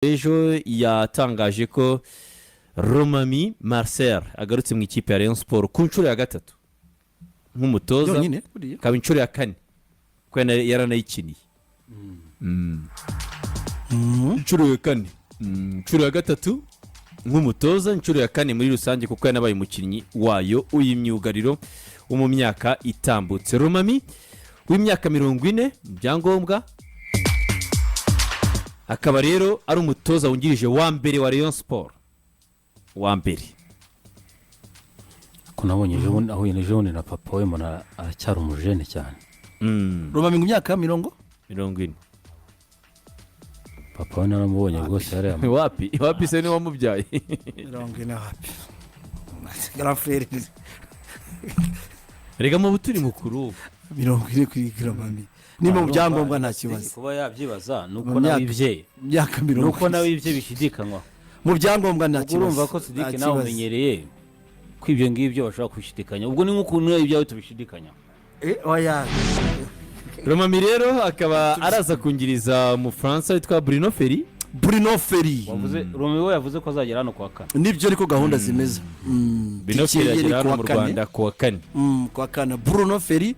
Ejo yatangaje ko Romami Marcel agarutse mu ikipe ya Rayon Sport ku nshuro ya gatatu nk'umutoza. Yonyine buriya. Akaba inshuro ya kane kuko yaranayikiniye. Inshuro ya kane. Inshuro ya gatatu nk'umutoza, inshuro ya kane muri rusange kuko yanabaye umukinnyi wayo w'imyugariro wo mu myaka itambutse. Romami w'imyaka 40 mu byangombwa, akaba rero ari umutoza wungirije wa mbere wa Rayon Sport, wa mbere. Ko nabonye ejo bundi, ahuye ejo bundi na papa we, mbona aracyari umujene cyane. Romami mu myaka mirongo 40. Papa we naramubonye rwose hariya. Wapi, wapi se, niwe wamubyaye? 40 wapi, grand frère. Rega mu turi mukuru. 40 kuri Romami ni mu byangombwa, nta kibazo. Kuba yabyibaza ni uko Mu nawe myaka ibye myaka ni 40 uko nawe ibye bishidikanywaho. Mu byangombwa nta Ubwo kibazo. urumva ko Nta Sidike nawe kibazo. umenyereye ko ibyo ngibyo bashobora kubishidikanya, ubwo ni nk'ukuntu ibyawe tubishidikanya. Eh, oya. Romami rero akaba araza kungiriza umufaransa witwa Bruno Ferry. Bruno Ferry. Wavuze Romeo, yavuze ko azagera hano kuwa kane. Nibyo, ariko gahunda zimeze. Bruno Tike Ferry ye ni agera hano kuwa mu kane. Rwanda kuwa kane. Kuwa kane Bruno Ferry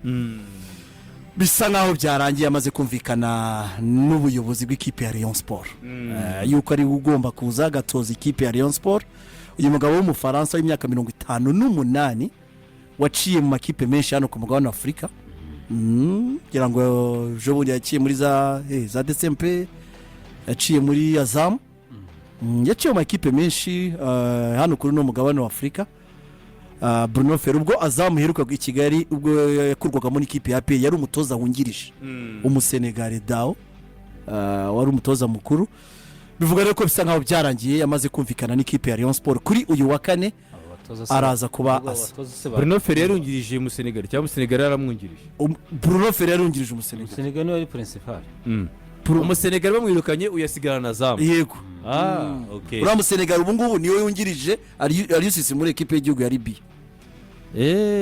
bisa nkaho byarangiye, amaze kumvikana n'ubuyobozi bw'ikipe ya Rayon Sport yuko ari we ugomba kuza agatoza ikipe ya Rayon Sport. Uyu mugabo w'umufaransa w'imyaka 58 waciye mu makipe menshi hano ku mugabane wa Afurika. Ngira ngo ejo bundi yaciye muri za DCMP, yaciye muri Azam. Yaciye mu makipe menshi hano kuri uno mugabane wa Afurika. Bruno Ferry, ubwo Azam iherukaga i Kigali, ubwo yakurwagamo n'ikipe ya APR, yari umutoza wungirije. Umusenegare Dao wari umutoza mukuru. Bivuga rero ko bisa nkaho byarangiye, yamaze kumvikana n'ikipe ya Rayon Sport, kuri uyu wa kane araza kuba asa. Bruno Ferry yarungirije Musenegali cyangwa Musenegali yaramwungirije? Bruno Ferry yarungirije Umusenegali. Umusenegali niwe wari principal. Umusenegali bamwirukanye, uyasigarana na Azam. Yego. Ah, okay. Uriya Musenegali ubu ngubu niwe wungirije Aliou Cissé muri ekipe y'igihugu ya Libiya.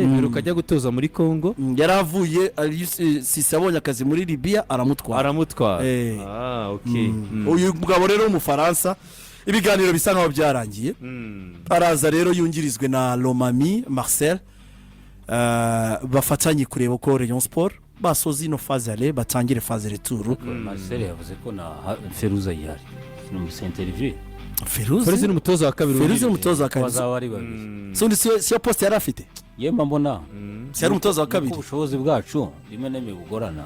Mperuka ajya gutoza muri Congo. Yari avuye, Aliou Cissé abonye akazi muri Libiya aramutwara. Aramutwara. Eh. Ah, okay. Uyu mugabo rero w'umufaransa, ibiganiro bisa nkaho byarangiye. Araza rero yungirizwe na Romami Marcel, bafatanye kureba uko Rayon Sport basoza ino phase aller, batangire phase retour. Marcel yavuze ko na Feruza yihari numvise interview. Feruzi. Feruzi ni umutoza wa kabiri Feruzi ni wungirije. umutoza wa kabiri. Bazaba ari babiri. Sundi siyo poste yari afite. Yemba mbona Si yari umutoza wa nuko kabiri? Ubushobozi bwacu rimwe na rimwe bugorana.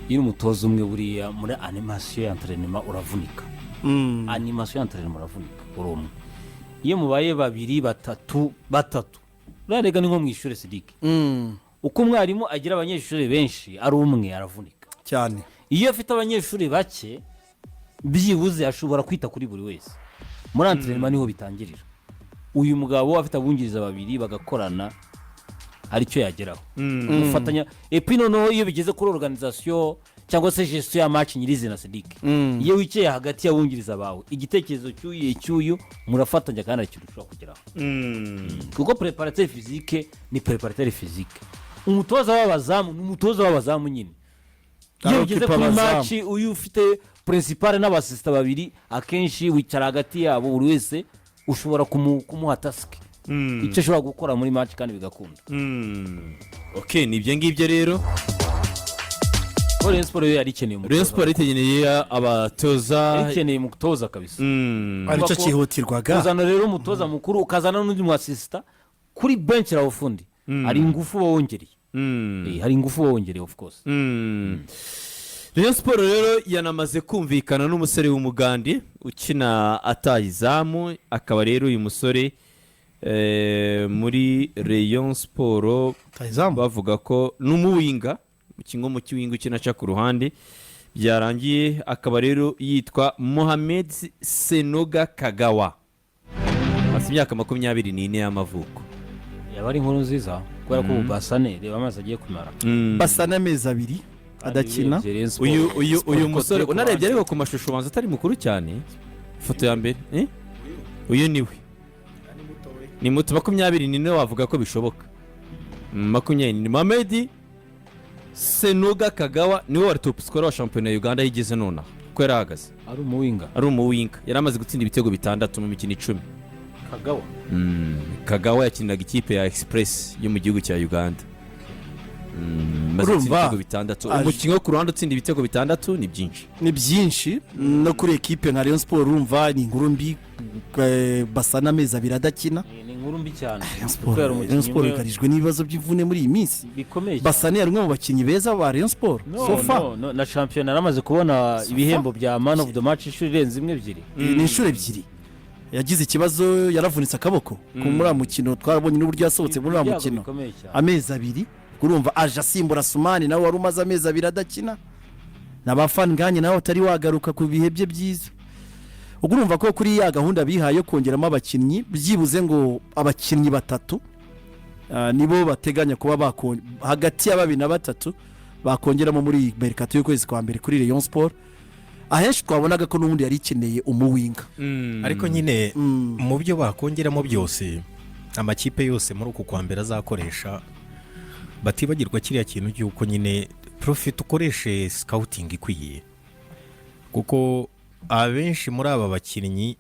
Iyo uri umutoza umwe, buriya muri animation ya entraînement uravunika. Animation ya entraînement uravunika uri umwe. Iyo mubaye babiri, batatu, batatu, urarega. Ni nko mu ishuri, Sidike. Uko umwarimu agira abanyeshuri benshi, ari umwe aravunika. Cyane. Iyo afite abanyeshuri bake, byibuze ashobora kwita kuri buri wese. Muri entraînement niho bitangirira. Uyu mugabo afite abungiriza babiri bagakorana, hari icyo yageraho gufatanya. Et puis noneho iyo bigeze kuri organisation cyangwa se gestion ya match nyirizina, Sidike, iyo wicaye hagati y'abungiriza bawe, igitekerezo cy'uyu, icy'uyu, murafatanya kandi hari ikintu ushobora kugeraho. Kuko préparateur physique ni préparateur physique, umutoza w'abazamu ni umutoza w'abazamu nyine. Iyo Ari bigeze okipa kuri abazamu. match, uyu ufite principal n'aba assistant babiri, akenshi wicara hagati yabo, buri wese ushobora kumuha task, icyo ashobora gukora muri match, kandi bigakunda. Okay, ni ibyo ngibyo rero. Ko Rayon Sport yo yari ikeneye umutoza. Rayon Sport ikeneye abatoza. Yari ikeneye umutoza kabisa. Aricyo Kuko cyihutirwaga. Kuzana rero umutoza mukuru, ukazana n'undi mu assistant kuri bench la ufundi, hari ingufu wongereye. Hari ingufu wongereye, of course. Rayon Sport rero yanamaze kumvikana n'umusore w'umugandi ukina ataha izamu. Akaba rero uyu musore muri Rayon Sport Rutahizamu. bavuga ko ni umuwinga, umukinnyi mu kiwinga ukina aca ku ruhande. Byarangiye, akaba rero yitwa Mohamed Senoga Kagawa, afite imyaka 24 y'amavuko. Yaba ari inkuru nziza kubera ko ubu Basane, reba amazi agiye kumara. Basa n'amezi 2 adakina. Urebye Rayon Sport- Uyu Sport uyu musore côté ku unarebye ruhande. ariko ku mashusho ubanza atari mukuru cyane. Ifoto ya mbere, eh? Uyu niwe, ni muto, 24 wavuga ko bishoboka. 24. Mohamed Senoga Kagawa niwe wari top scorer wa shampiyona ya Uganda yigeze nonaha. Uko yari ahagaze. Ari umuwinger. Ari umuwinger, yari amaze gutsinda ibitego 6 mu mikino 10. Kagawa. Kagawa yakiniraga ikipe ya Express yo mu gihugu cya Uganda. Amaze gutsinda Urumva, ibitego 6. Umukinnyi wo ku ruhande utsinda ibitego 6 ni byinshi. Ni byinshi no kuri ekipe nka Rayon Sport. Urumva ni inkuru mbi, basa n'amezi 2 adakina. Ni inkuru mbi cyane Rayon kuko Sport yari Rayon umukinnyi Sport umwe yugarijwe n'ibibazo by'imvune muri iyi minsi. Bikomeye cyane. Basane yari umwe mu bakinnyi beza ba Rayon Sport No, so far. no, no, na shampiyona yaramaze kubona ibihembo bya man of the match inshuro irenze imwe, ebyiri. Ni inshuro ebyiri. Yagize ikibazo, yaravunitse akaboko ku muri uriya mukino, twarabonye n'uburyo yasohotse muri uriya Ibyago mukino. bikomeye cyane. Amezi 2. Urumva aje asimbura Sumani nawe wari umaze amezi 2 adakina, na ba Fanganye nawe atari wagaruka ku bihe bye byiza. Ubwo urumva ko kuri ya gahunda bihaye yo kongeramo abakinnyi, byibuze ngo abakinnyi batatu, nibo bateganya kuba hagati ya babiri na batatu bakongeramo muri iyi mercato y'ukwezi kwa mbere kuri Rayon Sport. Ahenshi twabonaga ko n'ubundi yari ikeneye umuwinger. Ariko nyine mu byo bakongeramo byose, amakipe yose muri uku kwa mbere azakoresha, batibagirwa kiriya kintu cy'uko nyine profit ukoreshe scouting ikwiye, kuko abenshi muri aba bakinnyi,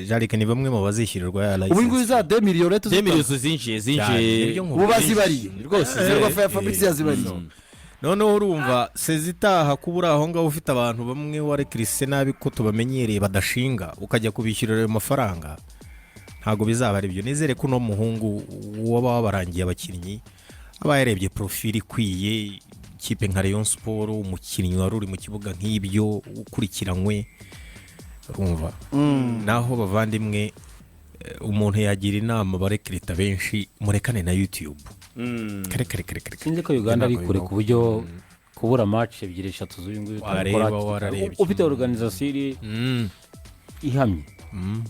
Jarike, ni bamwe mu bazishyurirwa ya Ubu ngubu license. za 2 miliyoni. 2 miliyoni zinjiye. Cyane, Zinjiye. nibyo Ubu bazibariye. Rwose. Ferwafa ya Fabrice yazibariye. Noneho urumva saison itaha kuba uri aho ngaho ufite abantu bamwe warekirise nabi ko tubamenyereye badashinga, ukajya kubishyurira ayo mafaranga, ntabwo bizaba ari byo. Nizere ko uno muhungu waba wabarangiye abakinnyi aba yarebye profile ikwiye ikipe nka Rayon Sport, umukinnyi wari uri mu kibuga nk'ibyo ukurikiranywe. Urumva naho bavandimwe, umuntu yagira inama barekirita benshi, murekane na YouTube. Kare kare kare kare. Sinzi ko Uganda ari Ntabwo kure bibaho. ku buryo kubura match ebyiri, eshatu z'uyu nguyu Wareba, utabikora. wararebye. Ufite organisation iri ihamye.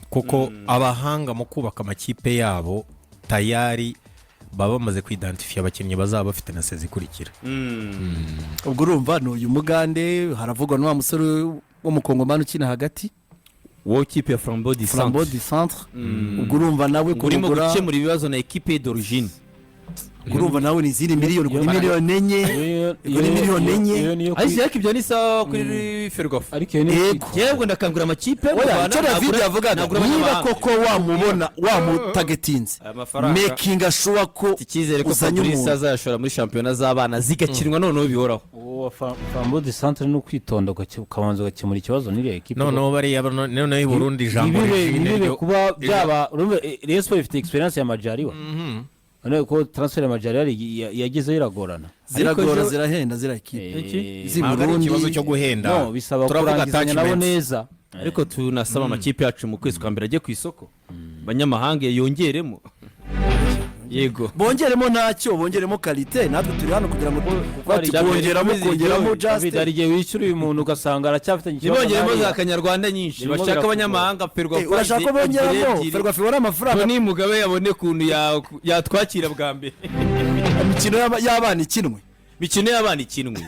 Kuko abahanga mu kubaka amakipe yabo tayari baba bamaze kwidantifiya abakinnyi bazaba bafite na saison ikurikira. Ubwo urumva ni uyu mugande, haravugwa na wa musore w'umukongomani ukina hagati. Wowe kipe ya Flambeau du Flambeau Centre. du Centre. Ubwo urumva nawe Urimo kumugura gukemura ibibazo na ekipe d'origine. Ubwo urumva nawe ni izindi miliyoni, ubwo ni 4 miliyoni, ubwo ni 4 miliyoni. Iyo niyo Ariko ibyo ni sawa kuri Ferwafa. Ariko iyo niyo Yego. Yewe, ndakangurira amakipe mu Oya, Rwanda, icyo David yavugaga, nagura niba abanyamahanga. koko wamubona wamutagetinze, Aya mafaranga making sure ko Mfite icyizere ko uzanye Fabrice umuntu. azayashora muri shampiyona z'abana zigakinwa noneho bihoraho. Uwo wa Flambeau du Centre ni ukwitonda, ukabanza ugakemura ikibazo n'iriya ekipe. Noneho bariya noneho i Burundi ijambo Ntibibe Regine ntibibe kuba byaba. Urumva, Rayon Sport ifite experience ya Majaliwa. Urabona ko transfer ya Majaliwa yagezeyo iragorana. Ziragora. Ariko Zirahenda ziriya kipe z'i Ntabwo ari Burundi. ikibazo cyo guhenda. No bisaba Turavuga kurangizanya nabo attachments. neza. Ariko tunasaba amakipe yacu mu kwezi kwa mbere ajye ku isoko, abanyamahanga yongeremo, yego. Bongeremo ntacyo, bongeremo qualité. Natwe turi hano kugira ngo bati kongeramo, kongeramo. David, Just hari igihe wishyura uyu muntu ugasanga aracyafitanye ikibazo Ntibongeremo n'ariya. za kanyarwanda nyinshi. Birimo Bashaka birakugora. abanyamahanga. Ferwafa Urashaka ko bongeramo? Ferwafa ibona amafaranga. Tony Mugabe yabone ukuntu yatwakira bwa mbere. Imikino y'abana ikinwe. Imikino y'abana ikinwe.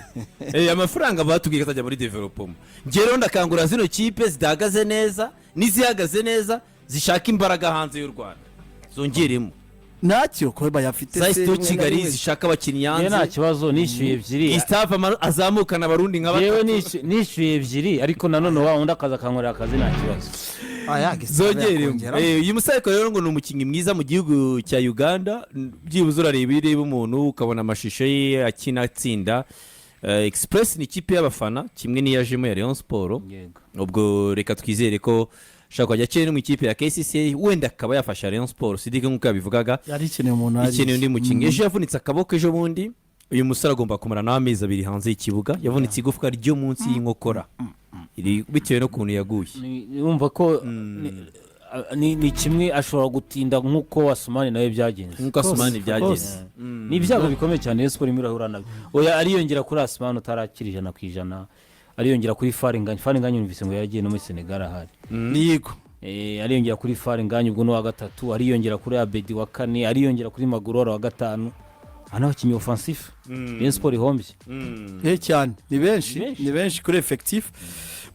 Amafaranga batubwiye ko azajya muri development. Njye rero ndakangurira zino kipe zidahagaze neza n'izihagaze neza zishaka imbaraga hanze y'u Rwanda zongeremo. Ntacyo ko bayafite Za se Sito rimwe na Kigali rimwe. zishaka abakinnyi Njye nta hanze. kibazo nishyuye ebyiri. Gustave azamukana abarundi nka Yewe, batatu. nishyuye ebyiri, ariko nanone wa wundi akaza akankorera akazi, nta kibazo. Aya, Gustave Zongeremo. yakongeramo. Uyu musore rero ngo ni umukinnyi mwiza mu gihugu cya Uganda. Byibuze urareba, iyo ureba umuntu ukabona amashusho ye akina atsinda. Express ni ikipe y'abafana kimwe n'iyajemo ya Rayon Sport. Yego. Ubwo reka twizere ko ashobora kujya akina no mu ikipe ya KCCA, wenda akaba yafasha Rayon Sport. Sidike, nk'uko yabivugaga, Yari ikeneye umuntu hariya. ikeneye undi mukinnyi. Ejo yavunitse akaboko, ejo bundi. Uyu musore agomba kumara nawe amezi 2 hanze y'ikibuga. Yavunitse igufwa ryo munsi y'inkokora. Bitewe n'ukuntu yaguye. Wumva ko ni kimwe ashobora gutinda nk'uko Asumani nawe byagenze. Nk'uko Asumani byagenze. Ni ibyago bikomeye cyane Rayon Sport irimo irahura nabyo. Oya, ariyongera kuri Asumani utarakira 100%, ariyongera kuri Faringanya. Faringanya yumvise ngo yagiye no muri Senegal ahari. Yego. Ariyongera kuri Faringanya, ubwo ni uwa gatatu. Ariyongera kuri Abedi wa kane, ariyongera kuri Magorora wa gatanu. Aha ni abakinnyi offensif Rayon Sport ihombye. Cyane, ni benshi. Ni benshi. Ni benshi kuri effectif.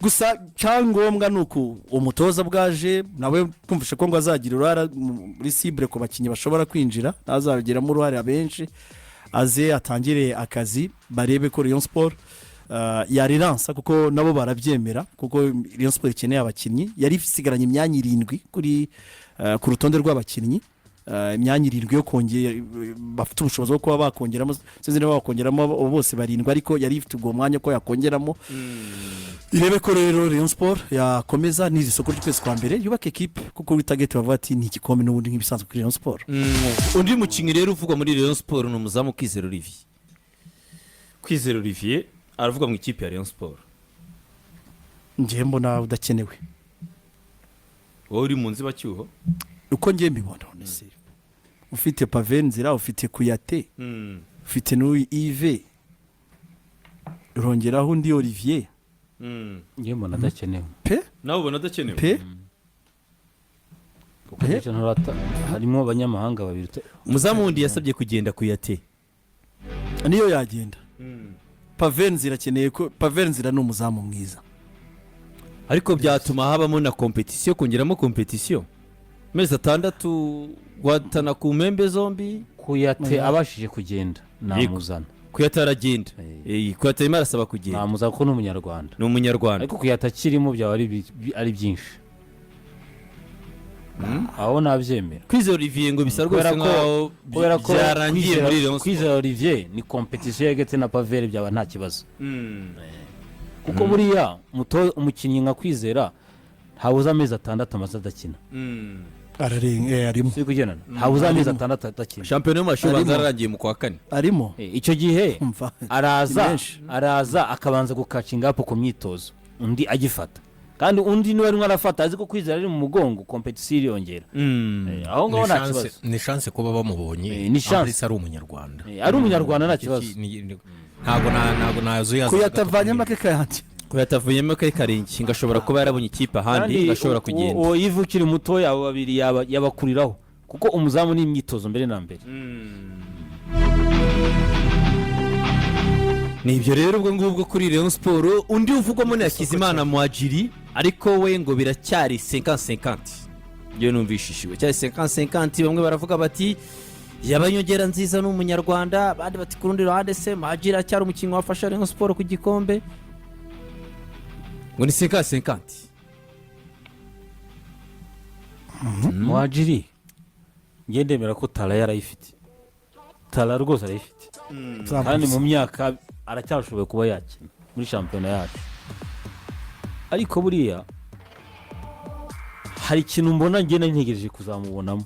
Gusa cyangombwa ni uku umutoza bwaje nawe kumvisha ko ngo azagira uruhare muri cible ku bakinnyi bashobora kwinjira, ntazabigiramo uruhare abenshi, aze atangire akazi, barebe ko Rayon Sport Yariransa kuko nabo barabyemera, kuko Rayon Sport ikeneye abakinnyi. Yari isigaranye imyanya irindwi ku rutonde rw'abakinnyi, imyanya irindwi yo kongera bafite ubushobozi bwo kuba bakongeramo. Sinzi niba bakongeramo bose barindwi, ariko yari ifite ubwo mwanya ko yakongeramo. Irebe ko rero Rayon Sport yakomeza n'iri soko ry'ukwezi kwa mbere, yubake ekipe, kuko kuri target bavuga ati ni igikombe n'ubundi nk'ibisanzwe kuri Rayon Sport. Undi mukinnyi rero uvugwa muri Rayon Sport ni umuzamu Kwizera Olivier. Kwizera Olivier aravuga mu ikipe ya Rayon Sport. Ngewe mbona udakenewe. Wowe uri mu nzibacyuho. Uko ngiye mbibona, none se ufite Pavelh Ndzila, ufite Kouyaté, ufite n'uyu Yves, urongeraho undi Olivier. Ngewe mbona adakenewe. Pe. Nawe ubona adakenewe? Pe. Kuko harimo abanyamahanga babiri. Umuzamu wundi yasabye kugenda, Kouyaté. Niyo yagenda, Pavelh Ndzila akeneye ko, Pavelh Ndzila ni umuzamu mwiza. Ariko byatuma habamo na compétition, kongeramo compétition, amezi 6 guhatana ku mpembe zombi. Kouyaté abashije kugenda namuzana. Kouyaté aragenda. Kouyaté arimo arasaba kugenda. Namuzana kuko ni umunyarwanda. Ni umunyarwanda. Ariko Kouyaté akirimo byaba ari byinshi, aho nabyemera. Kwizera Olivier ngo bisa rwose Kubera ko- nkaho kubera ko byarangiye muri Rayon Sport. Kwizera Olivier ni compétition yegetse na Pavelh, byaba nta kibazo, kuko buriya umukinnyi nka Kwizera ntabuze amezi 6 amaze adakina. Ararenga, arimo. Turi kugendana, ntabuze amezi 6 adakina. Shampiyona y'amashuri Arimo. banza yararangiye mu kwa kane. Arimo. Icyo gihe Umva, araza ni menshi. araza akabanza gucatchinga up ku myitozo, undi agifata, kandi undi niba arimo arafata azi ko Kwizera ari mu mugongo, compétition iriyongera. Aho ngaho nta kibazo. Ni chance kuba bamubonye. Ni chance. En plus ari umunyarwanda. Ari umunyarwanda nta kibazo. Ntabwo nazuyaza. Kuyatavanyemo ake kayange. Ko yatavuyemo ke karengi ngo ashobora kuba yarabonye ikipe ahandi, Kandi ngo ashobora kugenda. Uwo Yves ukiri mutoya, abo babiri yabakuriraho, kuko umuzamu ni imyitozo mbere na mbere. Ni ibyo rero ubwo ngubwo kuri Rayon Sport. Undi uvugwamo ni Hakizimana Muhadjiri, ariko we ngo biracyari 50-50. Iyo numvishishiwe cyari 50-50. Bamwe baravuga bati yaba inyongera nziza, ni umunyarwanda. Abandi bati ku rundi ruhande se Muhadjiri aracyari umukinnyi wafasha Rayon Sport ku gikombe? Ngo ni 50-50. Muhadjiri njye ndemera ko talent yarayifite, talent rwose arayifite, kandi mu myaka aracyashoboye kuba yakina muri shampiyona yacu. Ariko buriya hari ikintu mbona ngenda ntegereje kuzamubonamo.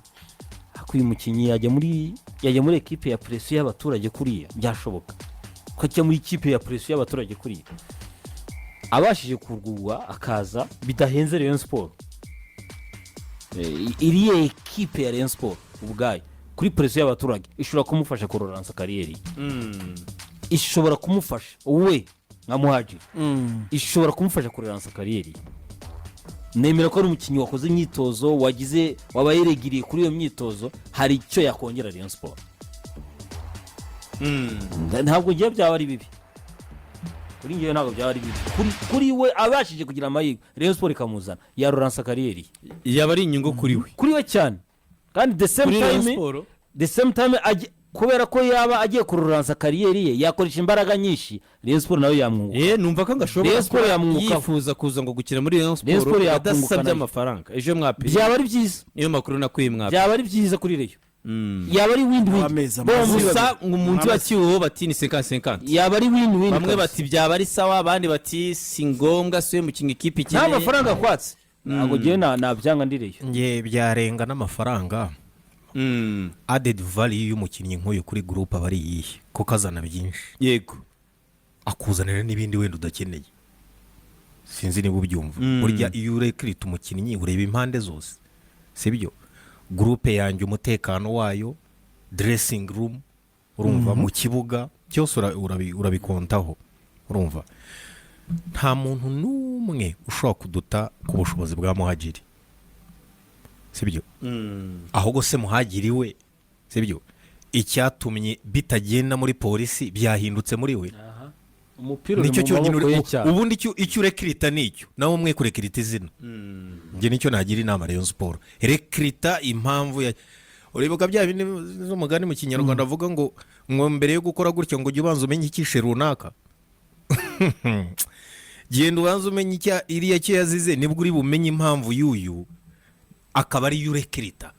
Ariko uyu mukinnyi yajya muri ekipe ya pression y'abaturage kuriya, byashoboka ko ajya muri ikipe ya pression y'abaturage kuriya, abashije kurwugwa akaza bidahenze Rayon Sport. Iriya ekipe ya Rayon Sport ubwayo kuri pression y'abaturage ishobora kumufasha kurelança carrière ye, ishobora kumufasha we nka Muhadjiri, ishobora kumufasha kurelança carrière ye. Nemera ko ari umukinnyi wakoze imyitozo, wagize wabaye yeregiriye kuri iyo myitozo, hari icyo yakongera Rayon Sport. Ntabwo ngiye byaba ari bibi kuri ngewe, ntabwo byaba ari bibi kuri we abashije kugira amahirwe Rayon Sport ikamuzana, yarelança carrière ye. Yaba ari inyungu kuri we. Kuri we cyane, kandi the same Kuri Rayon time Sport. the same time kubera ko yaba agiye kurelança carrière ye, yakoresha imbaraga nyinshi, Rayon Sport nawe yamwunguka. Numva ko ngo ashobora Rayon Sport kuba yamwungukaho. yifuza kuza ngo gukina muri Rayon Rayon Sport Sport yakunguka adasabye nayo. amafaranga ejo mwapi. Byaba ari byiza. Niyo makuru nakuye mwapi. Byaba ari byiza kuri Rayon, yaba ari win win. Amezi Bombi amaze. Gusa ngo umuntu wakiweho bati ni 50-50. Yaba ari win win Bamwe kabisa. bati byaba ari sawa, abandi bati si ngombwa, si we mukinnyi ikipe Nta ikeneye. mafaranga akwatse, ntabwo ngewe nabyanga ndi Rayon. Nge byarenga n'amafaranga. Added value y'umukinnyi nk'uyu kuri groupe aba ari iyihe? Kuko azana byinshi. Akuzanira n'ibindi wenda udakeneye, sinzi niba ubyumva. Burya iyo urecruita umukinnyi ureba impande zose, sibyo? Groupe yanjye, umutekano wayo, dressing room, urumva, mu kibuga byose urabikontaho. Urumva, nta muntu n'umwe ushobora kuduta ku bushobozi bwa Muhadjiri, sibyo? Ahubwo se Muhadjiri we, sibyo, icyatumye bitagenda muri Polisi byahindutse muri we? Umupira uri Nicyo mu cyonyine maboko ye cyane. Ubundi icyo urecruita nicyo nawe umwe kurecruita izina. Njye nicyo nagira inama Rayon Sport: recruita impamvu ya, uribuka bya bindi z'umugani mu Kinyarwanda avuga ngo mbere yo gukora gutya ngo ujye ubanza umenye icyishe runaka. Genda ubanze umenye icya iriya cyo yazize, nibwo uri bumenye impamvu y'uyu akaba ariyo urekirita.